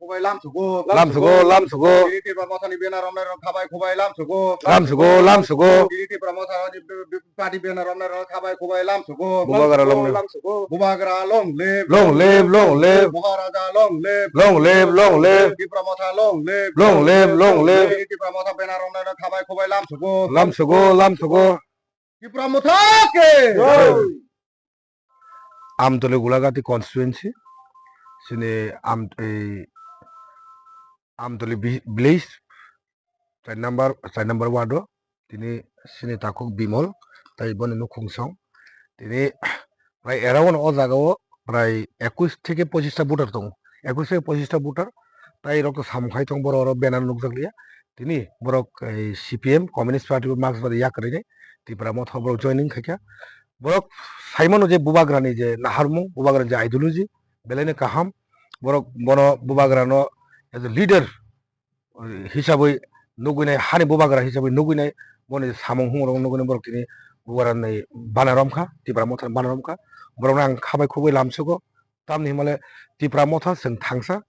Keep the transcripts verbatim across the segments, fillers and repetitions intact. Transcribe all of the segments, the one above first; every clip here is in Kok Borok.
Khubai lamsugo. Lamsugo, lamsugo. Tini Tipra Mothani banner romnai rok khabai khubai lamsugo. Lamsugo, lamsugo. Tini Tipra Mothani party banner romnai rok khabai khubai lamsugo. Bubagra long live. Bubagra long live. Long live, long live. Maharaja long live. Long live, long live. Tipra Motha long live. Long live, long live. Tini Tipra Motha banner romnai rok khabai khubai lamsugo. Lamsugo, lamsugo. Tipra Motha ke. Jai. Amtoli Gulagati constituency, chini Am-, ei, Amtoli vi-, village, char number, char number ward o, tini chini takhuk Bimol, tai boni nukhung song. Tini prai around o jaga o prai ekush theke pochista voter tongo. Ekush theke pochista voter, tai rok to samung khai tong, borok oro banner nukjak liya. Tini borok, ei, C P M, Communist Party o Marxbadi yak kwrwini Tipra Motha borok joining khaikha. Borok saimano je Bubagrani je naharmung, Bubagrani je ideology, belaino kaham. Borok bono Bubagrano as a leader, eh, hisabwi nugwinai, hani Bubagra hisabwi nugwinai, boni samung humung rok nugwinai borok tini Bubagrani bana romkha, Tipra Mothani bana romkha. Borokno ang khabai khubui lamsugo. Tamni himale Tipra Motha chwng thangsa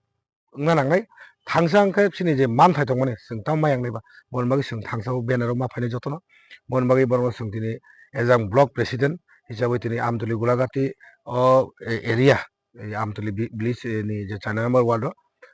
wngna nangnai. Thangsa wngkhe chini je manthai tongmani chwng tamo maya wngnai ba, boni bagwi chwng thangsa o banner o ma phainai jotono. Boni bagwi borokno chwng tini ejang block president hisabwi tini Amtoli Gulagati o area, ei Amtoli vi-, village, eh, ni je char number ward o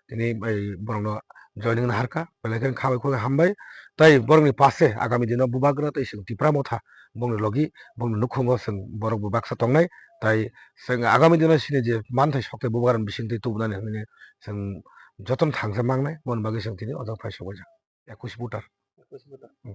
tini, ei, borokno joining naharkha, belai khe khabai khubui hambai. Tai borokni pache agami dino Bubagra tei chwng Tipra Motha bongni logi, bongni nukhungo chwng borok bo baksa tongnai. Tai chwng agami dino chini je manthai sokthai Bubagrani bisingtwi tubunani hwnwi chwng jotono thangsa mangnai, boni bagwi chwng tini o jaga phai sokbaijak. Ekush voter. Ekush voter. Hmm.